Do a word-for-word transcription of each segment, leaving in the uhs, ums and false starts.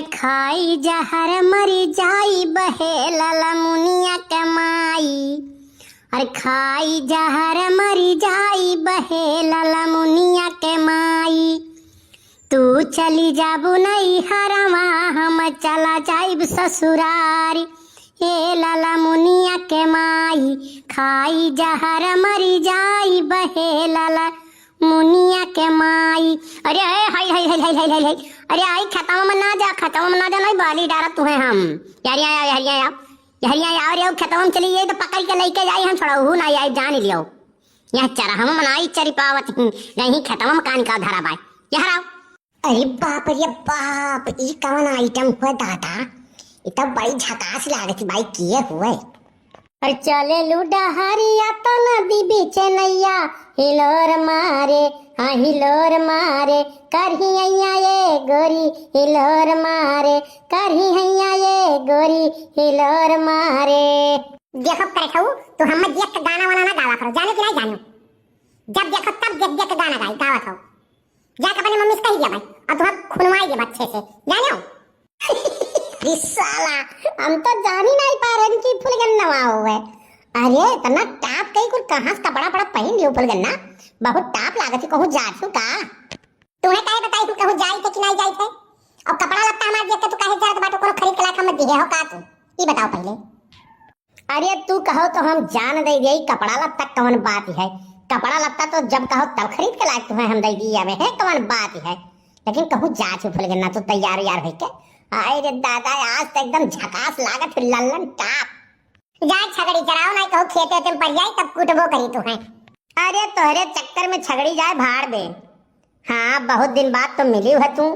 खाई जहर मरी जाई बहे ललमुनिया के माई। अरे खाई जहर मरी जाई बहे ललमुनिया के माई। तू चली जाबू नैहरवा, हम चला जाइब ससुरारी। ए ललमुनिया के माई, खाई जहर मरी जाई बहे ललमुनिया के माई। अरे, ए, हाय, हाय, हाय। अरे, आई खेतवा में ना जा, खेतवा में ना जा, नहीं बाली डारत तुहे हम। यार, यहाँ आओ, यार, यहाँ आओ। यार, यहाँ आओ रे, खेतवा में चली जाई तो पकड़ के लेके जाई, हम छोड़ाऊ ना आई, जान लियो। यहाँ चरहवा में ना आई चरी पावत ही, नहीं खेतवा में कान का धरा बाय। यहाँ आओ। अरे बाप रे बाप, ई कवन आइटम हुआ दादा? ई तो बड़ी झकास लागत बाई, किए हुए। अरे चले लू डहरिया तो नदी बीचे नैया, हिलोर मारे, हाँ हिलोर मारे, करही अइया ये गोरी, हिलोर मारे, करही अइया ये गोरी, हिलोर मारे। देखो करे खाऊ, तू हमें देख के गाना वाना ना गावा करो, जाने कि नहीं जानो? जब देखो तब देख देख के गाना गाई, गावत हो। जाके अपने मम्मी से कही दिया भाई, और तुम्हें खुनवाई दिया अच्छे से, जानो? अरे साला, हम तो जान ही नहीं पा रहे कि फुलगन्ना हुआ है। अरे इतना टाप कहीं कुल कहाँ से कपड़ा पड़ा पहन लियो फुलगन्ना, बहुत टाप लागत है, कहूँ जा छू का? तुम्हें काहे बताई हम कहूँ जाई थे कि नहीं जाई थे? और कपड़ा लत्ता हमार देख के तू काहे जरत बाटो, कोनो खरीद के लायक हम दिहे हो का तू? ई बताओ पहले। अरे तू कहो तो हम जान दे गई, कपड़ा लत्ता कौन बात है? कपड़ा लत्ता तो जब कहो तब खरीद के लायक तुम्हें हम दे दिए, अब है कौन बात है? लेकिन कहूँ जा छू फुलगन्ना तू तैयार यार होके। हाय रे दादा, आज तो एकदम झकास लागत है, लल्लन टाप। जा छगड़ी चराओ, नहीं कहूँ खेते तुम पड़ जाए, तब कूटबो करी तुम्हें। अरे तोहरे चक्कर में छगड़ी जाए भाड़ बे। हाँ, बहुत दिन बाद तो मिली है तू,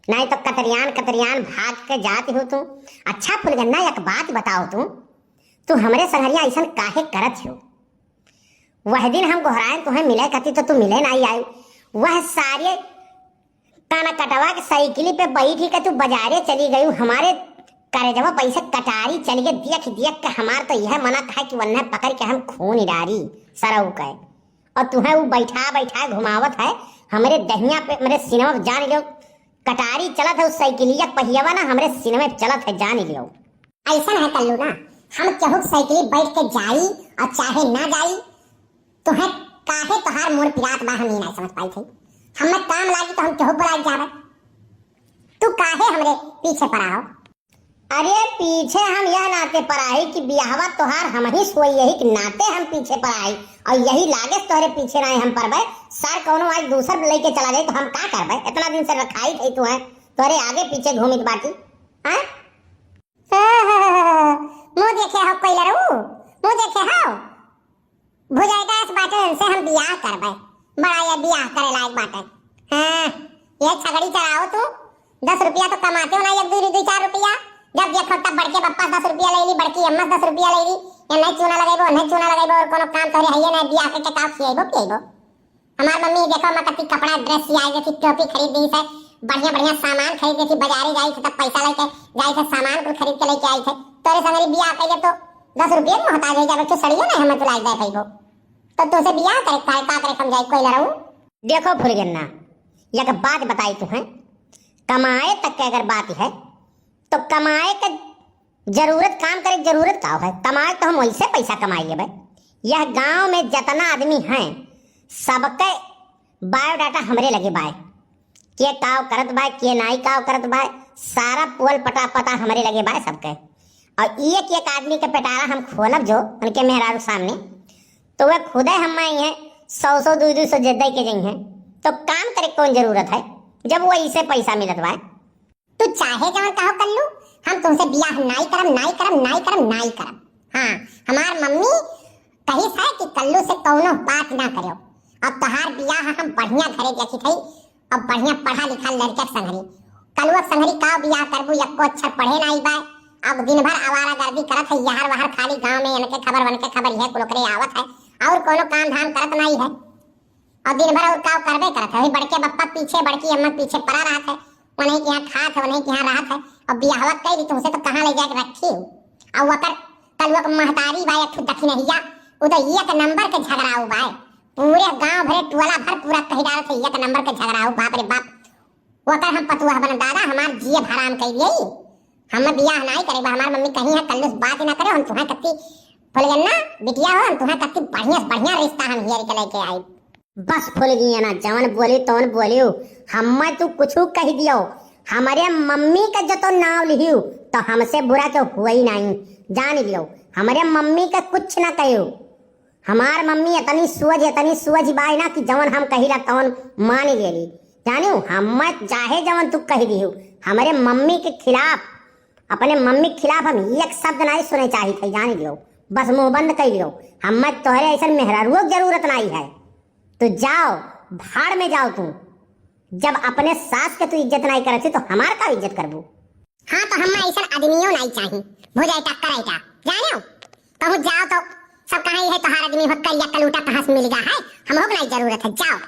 नहीं तो कतरियान कतरियान भाग के जाती हो तू। अच्छा फुलगन्ना, एक बात बताओ तू, तू हमरे संगरिया ऐसन काहे करत हो? वह दिन हम गोहरायन तुहें मिले कती तो तू मिले नहीं आई। वह सारे काना कटवा के साइकिली पे बैठी के तू बाजारे चली गई, हमारे करेजवा पैसे कटारी चली गई। देख देख के हमार तो यह मना है कि वन्ने पकड़ के हम खून डारी सरऊ के। और तुहें वो बैठा बैठा घुमावत है हमरे दहिया पे, मेरे सिनवा पे, जान लो कटारी चलत है, उस साइकिलिया के पहियावा ना हमरे सिनवे पे चलत है, जान लियो। ऐसा है कल्लू ना, हम केहू के साइकिली बैठ के जाई और चाहे ना जाई, तुहें काहे तोहार मोर पिरात बा, हम ई ना समझ पाई थे। हमें काम लागी तो हम केहू बुलाई जावे, तू काहे हमरे पीछे पड़ा हो? अरे पीछे हम यह नाते पड़ा है कि बियाहवा तोहार हम ही सोई, यही के नाते हम पीछे पड़ा है। और यही लागे से तोहरे पीछे ना हम परबे। सर कौनो आज दूसर लेके चला जाए तो हम का करबे? इतना दिन से रखाई थे तू है, तोहरे आगे पीछे घूमित बाटी। हाँ? मुँह देखे हो कोई लड़ू, मुँह देखे हो। भुजाइदास बाटे, इनसे हम बियाह करबे। बड़ा ये बियाह करे लायक बाटे। हाँ, ये छगड़ी चलाओ तू। दस रुपया तो कमाते हो ना, एक दो, दो चार रुपया। जब देखो तब बड़के बप्पा दस रुपया ले ली, बड़की अम्मा दस रुपया ले ली। ये नहीं चूना लगेबो, नहीं चूना लगेबो, और कोनो काम तोरे है ये नहीं, बियाह के का खिएबो पिएबो? हमार मम्मी देखो, मैं कति कपड़ा, ड्रेस सियाई देती, टोपी खरीद दी से, बढ़िया बढ़िया सामान खरीद देती, बाजारे जाई थे तब पैसा लेके जाई थे, सामान कुल खरीद के लेके आई थे। तोरे संगरी बियाह कइले तो दस रुपये के मोहताज हो जाबे, तो सड़ियो नहीं हमें तुलाई दे पाइबो। तो तुमसे बियाह करे, करे का करे, हम जाई कोई लड़ऊ। देखो फुलगन्ना, एक बात बताई तुहें, कमाए तक के अगर बात है तो कमाए के जरूरत, काम करे के जरूरत का है? कमाए तो हम वैसे पैसा कमाई लेबे। यह गांव में जितना आदमी हैं, सबके बायोडाटा हमरे लगे बाय। के काव करत बाय, के नाई काव करत बाय, सारा पोल पटा पता हमरे लगे बाय सबके। और एक एक आदमी के पेटारा हम खोलब जो उनके मेहरारू सामने, तो वह खुदे हम आई हैं, सौ सौ, दो दो सौ जे दे के जइहें। तो काम करे के कौन जरूरत है जब वही से पैसा मिलत बाय? तू चाहे जवन कहो कल्लू, हम तुमसे बियाह नाई करब, नाई करब, नाई करब, नाई करब। हाँ, हमार मम्मी कहिस है कि कल्लू से कौनो बात ना करो। अब तोहार बियाह हम बढ़िया घरे देखी थई, अब बढ़िया पढ़ा लिखा लड़के के संगरी। कलुआ के संगरी का बियाह करबू, एको अक्षर पढ़े नाई बाय। अब दिन भर आवारागर्दी करत है, यहर वहर खाली गांव में, इनके खबर, वनके खबर, यह कुल ओकरे आवत है, और कोनो काम धाम करत नाई है। और दिन भर और का करबे करत है, वही बड़के बप्पा पीछे, बड़की अम्मा पीछे पड़ा रहत है, उन्हीं के यहाँ खात है, उन्हीं के यहाँ रहत है। और बियाहवा कई दी तुमसे तो कहाँ ले जाके रखी हो? और वकर कलुआ के महतारी बा एक ठो दखिनहिया, उ तो एक नंबर के झगड़ाऊ बा। पूरे गांव भरे टोला भर पूरा कही डालत है, एक नंबर के झगड़ाऊ, बाप रे बाप। ओकर हम पतोह बनब दादा, हमार जियब हराम कइ दिए। हम बियाह नाई करे, हमार मम्मी कहीं है कल्लूस बात ना करे, हम तुहें कत्ती फुलगेना बिटिया हो, हम तुहें कत्ती बढ़िया से बढ़िया रिश्ता हम हियर के लेके आई। बस फुलगेना, जवन बोली तवन बोलियो, हम्मे तू कुछु कहि दियो, हमरे मम्मी का जो तो नाव लिहियो, तो हमसे बुरा के हुआ ही नाई, जान लियो, हमरे मम्मी का कुछ ना कहियो। हमार मम्मी इतनी सोझ, इतनी सोझ बाय ना कि जवन हम कहिला तवन मान लेली। जानियो, हम चाहे जवन तू कहि दिहु, हमरे मम्मी के खिलाफ, अपने मम्मी के खिलाफ हम एक शब्द नाई सुने चाहित है, जान लियो। बस मुंह बंद कइ लियो, हम्मे तोहरे ऐसन मेहरारुओ के जरूरत नाई है। तो जाओ, भाड़ में जाओ तू। जब अपने सास के तू इज्जत नाई करत ही, तो हमार का इज्जत करबू? हाँ, तो हम्मे ऐसन आदमियों नाई चाही। भुजाइटा, कराइटा, जानियो? कहूँ जाओ तो सब कहाँ, "ये है तोहार आदमी हो, करिया कलूटा कहाँ से मिल गया है? हमहू के नाई जरूरत है, जाओ।"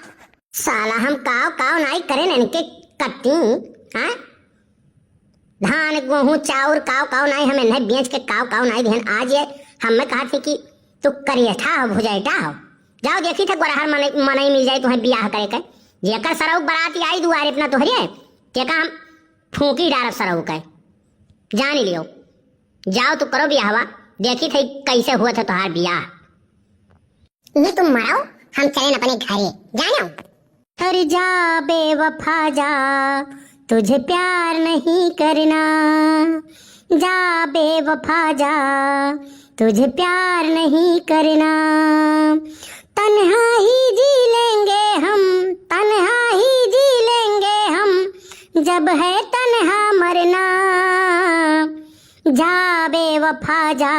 साला हम काव काव नाई करेन इनके कट्टी, हाँ? धान, गेहूँ, चाउर, काव काव नाई हम इन्हें बेच के काव काव नाई देहन। आज ये हम्मे कहत ही कि तू करियठा हो, भुजैटा हो। जाओ देखी थे गोरहर मनई, मनई मिल जाए तुहें बियाह करे के। जेकर सरऊ बराती आई दुआरे अपना तोहरे, तेका हम फूंकी डारब सरऊ के। जान लियो, जाओ तू करो बियाहवा, देखी थे कैसे हुआ था तोहार बियाह। ये तुम मरो, हम चलेन अपने घरे, जानो। अरे जा बेवफा जा, तुझे प्यार नहीं करना। जा बेवफा जा, तुझे प्यार नहीं करना। तन्हा ही जी लेंगे हम, तन्हा ही जी लेंगे हम, जब है तन्हा मरना। जा बेवफा जा,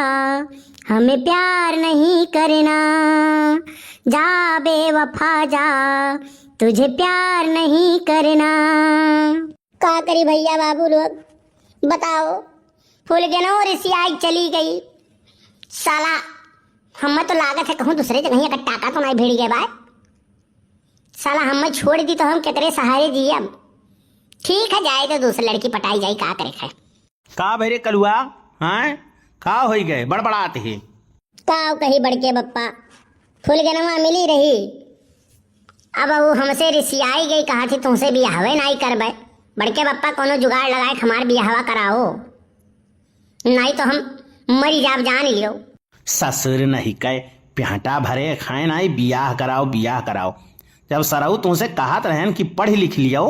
हमें प्यार नहीं करना। जा बेवफा जा, तुझे प्यार नहीं करना। का करी भैया बाबू लोग, बताओ, फुलगेनो रिसियाई चली गई। साला, हमें तो लागत है कहूँ दूसरे जगह का टाका तो नाई भिड़ गए बा। साला, हमें छोड़ दी तो हम केकरे सहारे जियब? ठीक है, जाए तो दूसरी लड़की पटाई जाई, का करे है। का भई रे कलुआ, हैं? का होई गए, बड़बड़ात ही? का कही बड़के बप्पा, फुलगेनवा मिली रही, अब ऊ हमसे रिसियाई गई, कहत ही तुमसे बियाहवे नाई करबे। बड़के बप्पा, कोनो जुगाड़ लगाए के हमार बियाहवा कराओ, नाई तो हम मरी जाब, जान लियो। ससुर नहीं कहे, प्याटा भरे खाए नाई, बियाह कराओ, बियाह कराओ। जब सरऊ तुमसे कहत रहेन कि पढ़ लिख लियो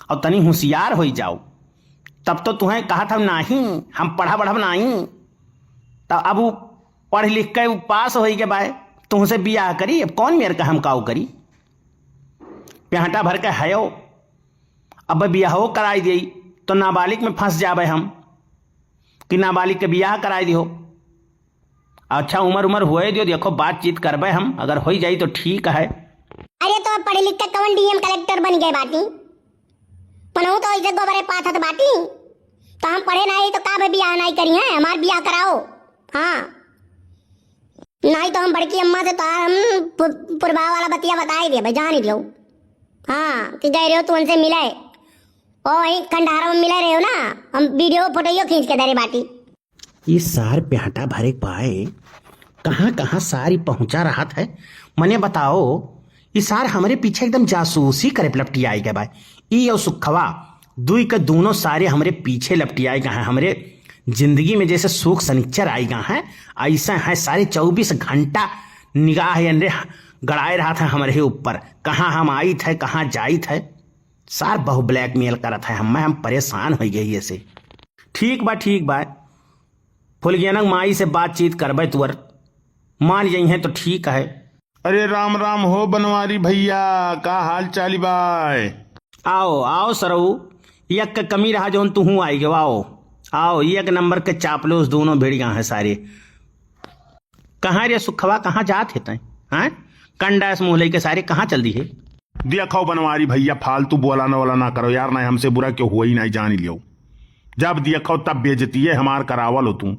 और तनी होशियार होई जाओ, तब तो तुहें कहत हम नाहीं, हम पढ़ब बढ़ब नाहीं। तब अब ऊ पढ़ लिख के ऊ पास होई के बाय, तुमसे बियाह करी, अब कौन मेर का हम काऊ करी? प्याटा भर के हयो, अब बियाहो कराई देई, तो नाबालिग में फंस जाबे हम, कि नाबालिग के बियाह कराई दियो। अच्छा, उमर उमर होए दियो, देखो, बातचीत करबे हम, अगर होई जाई तो ठीक है। अरे, तो अब पढ़ लिख के कौन डीएम कलेक्टर बन गए बाटी? पनहू तो ऐसे गोबरे पाथत बाटी, तो हम पढ़े नाई तो का बे बियाह नाई करी हैं, हमार बियाह कराओ। हाँ, नाई तो हम बड़की अम्मा से तो हम पु-, पुरबा वाला बतिया बताई दिया भाई, जान ही दियो। हाँ, कि गए रहो तू उनसे मिले, ओ वहीं खंडहर में मिले रहे हो ना, हम वीडियो फोटोइयो खींच के धरे बाटी। ई सार प्याटा भरे के पाए, कहाँ कहाँ सार ई पहुँचा रहत है? मने बताओ, ई सार हमरे पीछे एकदम जासूसी करे पे लपटियाई गए बा। ई और सुखवा, दुई के दोनों सारे हमरे पीछे लपटियाई गए हैं। हमरे जिंदगी में जैसे सुख सनिचर आई गए हैं, ऐसे हैं सारे चउबीस घंटा निगाह एनरे गड़ाए रहत है हमरे ऊपर। कहाँ हम आइत है, कहाँ जाइत है। सार बहु blackmail करत है हमें, हम परेशान होइ गए ये से। ठीक बा, ठीक बा, फुलगेनक माई से बातचीत करबे तुअर, मान जइहें तो ठीक है। अरे राम राम हो बनवारी भैया, का हाल चाल बाय? आओ, आओ सरऊ, एक के कमी रहा जौन तुहूँ आई गयो, आओ, आओ, एक नंबर के चापलूस दोनों भिड़ गए हैं सारे। कहाँ रे सुखवा, कहाँ जात है तैं? हैं? कंडास मुँह लइके सारे कहाँ चल दी है? देखो बनवारी भैया, फालतू बोला न वाला ना करो यार, ना हमसे बुरा क्यों हुआ ही ना जान लियो। जब देखो तब बेइज्जती है हमार करावल हो तू।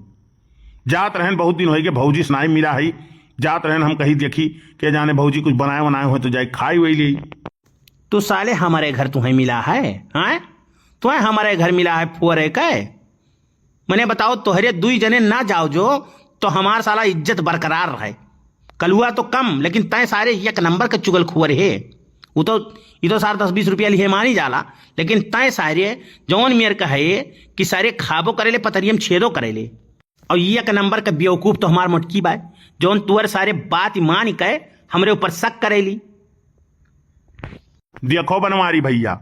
जात रहन बहुत दिन होइगे भौजी से नाई मिला है, जात रहन हम कही देखी के जाने भौजी कुछ बनाए वनाए हो तो जाए खाई वही ले। तू साले हमारे घर तुहें मिला है, हैं? तुहें हमारे घर मिला है फुअरे के? मने बताओ, तोहरे दुई जने ना जाओ जो, तो हमार साला इज्जत बरकरार रहे। कलुआ तो कम, लेकिन तैं सारे एक नंबर के चुगलखोर हे। वो तो ई तो सार दस बीस रुपया लिहे मानी जाला, लेकिन तय सारे जौन मेर का है कि सारे खाबो करेले, पतरियम छेदो करेले। और ये एक नंबर का बेवकूफ तो हमार मोटकी बाय, जौन तुअर सारे बात मान के हमरे ऊपर शक करेली। देखो बनवारी भैया,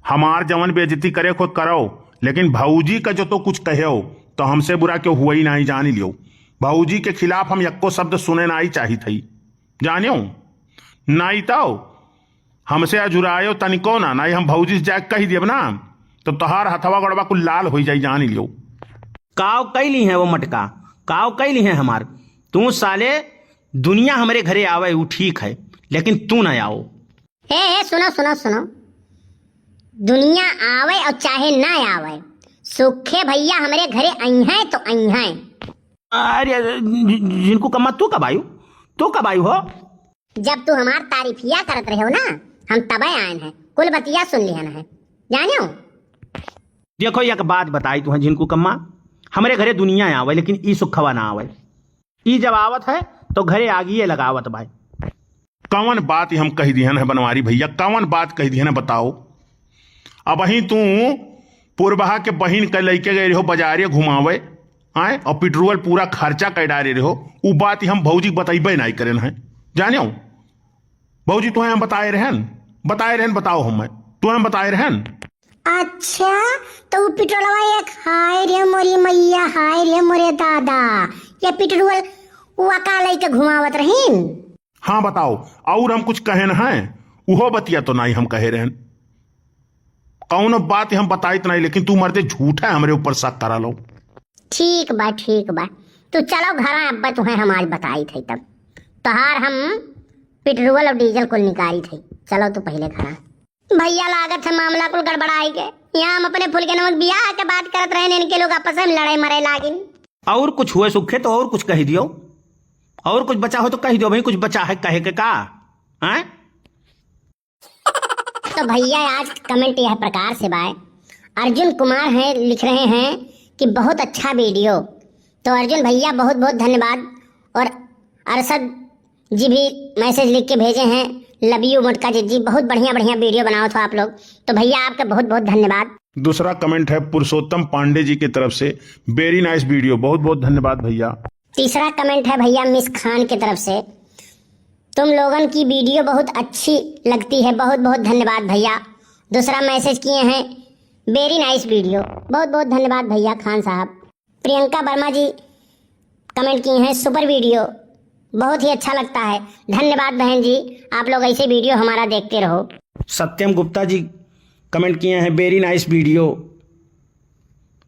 हमार जवन बेइज्जती करे को करो, लेकिन भौजी का जो तो कुछ कहो, तो हमसे बुरा क्यों हुआ ही नहीं, जानी लियो। भौजी के खिलाफ हम एको शब्द सुने नहीं चाहित हई, जानियो। नहीं तो हमसे अजुरायो तनिको ना, नहीं हम भौजी से जाके कह देब ना, तो तोहार हथवा गोड़वा कुल लाल हो जाई, जानी लियो। काव कैली है वो मटका, काव कैली है हमार। तू साले दुनिया हमरे घरे आवे, उ ठीक है, लेकिन तू ना आओ। हे, हे, सुनो, सुनो, सुनो। दुनिया आवे और चाहे ना आवे, सुखे भैया हमरे घरे अइहैं तो अइहैं। अरे, जि-, जि-, जिनको कम्मा तू कब आयु? तू कब आयु हो? जब तू हमार तारीफिया करत रहे हो ना, हम तबे आयन हैं, कुल बतिया सुन लिहन हैं, जानियो। देखो, एक बात बताई तुहें, झिनकू कम्मा, हमरे घरे दुनिया आवे, लेकिन ई सुखवा ना आवे। ई जब आवत है, तो घरे आगिए लगावत बाय। कवन बात हम कह दिहन है बनवारी भैया, कवन बात कह दिहन है, बताओ। अबहीं तू पुरबहा के बहिन के लइके गए रहो बाजारे घुमावे, आए, और पेट्रोल पूरा खर्चा कर डारे रहो, उ बात हम भौजी के बतइबे नहीं करेन है, जानियो। भौजी, तुहें हम बताए रहन, बताए रहन, बताओ हम, तुहें हम बताए रहन। अच्छा, तो उ पेट्रोलवा एक, हाय रे मोरी मैया, हाय रे मोरे दादा, ये पेट्रोल उ का लइके घुमावत रहीन? हाँ, बताओ, और हम कुछ कहेन हैं? उहो बतिया तो नहीं हम कहे रहन। कौनो बात हम बताइत नहीं, लेकिन तू मर्दे झूठा है, हमरे ऊपर शक करा लो। ठीक बा, ठीक बा, तू चलो घरा, अब्बा तुहें हम आज बताइत है तब। तोहार हम पेट्रोल और डीजल कुल निकालित है, चलो तू पहले घरा। भैया, लागत है मामला कुल गड़बड़ाई के। यहाँ हम अपने फुलगेनवा के बियाह के बात करत रहे, इनके लोग आपस में लड़े मरे लागिन। और कुछ हुए सुखे तो और कुछ कह दियो, और कुछ बचा हो तो कह दियो भाई, कुछ बचा है कहे के का? हैं? तो भैया, आज कमेंट यह प्रकार से बाय, अर्जुन कुमार हैं, लिख रहे हैं कि बहुत अच्छा वीडियो। तो अर्जुन भैया, बहुत बहुत धन्यवाद। और अरशद जी भी मैसेज लिख के भेजे हैं, लव यू मोटका जिज्जी, बहुत बढ़िया बढ़िया वीडियो बनाओ थो आप लोग। तो भैया, आपके बहुत बहुत धन्यवाद। दूसरा कमेंट है पुरुषोत्तम पांडे जी की तरफ से, वेरी नाइस वीडियो, बहुत बहुत धन्यवाद भैया। तीसरा कमेंट है भैया मिस खान की तरफ से, तुम लोगन की वीडियो बहुत अच्छी लगती है, बहुत बहुत धन्यवाद भैया। दूसरा मैसेज किए हैं, वेरी नाइस वीडियो, बहुत बहुत धन्यवाद भैया खान साहब। प्रियंका वर्मा जी कमेंट की हैं, सुपर वीडियो, बहुत ही अच्छा लगता है। धन्यवाद बहन जी, आप लोग ऐसे वीडियो हमारा देखते रहो। सत्यम गुप्ता जी कमेंट किए हैं, वेरी नाइस वीडियो।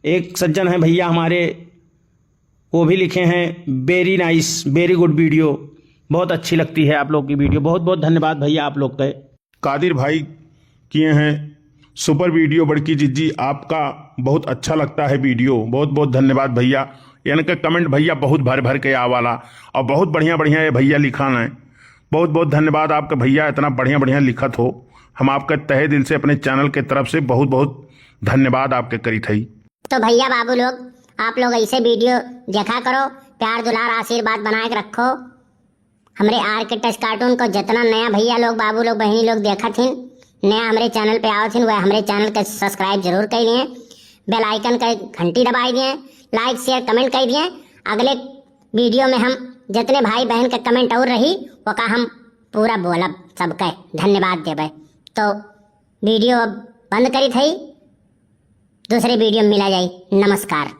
एक सज्जन हैं भैया हमारे, वो भी लिखे हैं, वेरी नाइस, वेरी गुड वीडियो, बहुत अच्छी लगती है आप लोग की वीडियो। बहुत बहुत धन्यवाद भैया आप लोग के। कादिर भाई किए हैं, सुपर वीडियो बड़की जिज्जी, आपका बहुत अच्छा लगता है वीडियो। बहुत बहुत धन्यवाद भैया। इनका कमेंट भैया बहुत भर भर के आवाला और बहुत बढ़िया बढ़िया ये भैया लिखा हैं। बहुत बहुत धन्यवाद आपके भैया, इतना बढ़िया बढ़िया लिखत हो। हम आपके तहे दिल से अपने चैनल के तरफ से बहुत बहुत धन्यवाद आपके करी थई। तो भैया बाबू लोग, आप लोग ऐसे वीडियो देखा करो, प्यार दुलार आशीर्वाद बनाए के रखो। हमरे आर के टच कार्टून को जितना नया भैया लोग, बाबू लोग, बहिनी लोग देखत हिन, नया हमरे चैनल पे आवत हिन, वह हमरे चैनल के सब्सक्राइब जरूर कर लिए, बेल आइकन का घंटी दबाई दिए, लाइक शेयर कमेंट कर दिए। अगले वीडियो में हम जितने भाई बहन के कमेंट और रही, वका हम पूरा बोलब, सबके धन्यवाद देबे। तो वीडियो अब बंद करी थई, दूसरे वीडियो में मिला जाई। नमस्कार।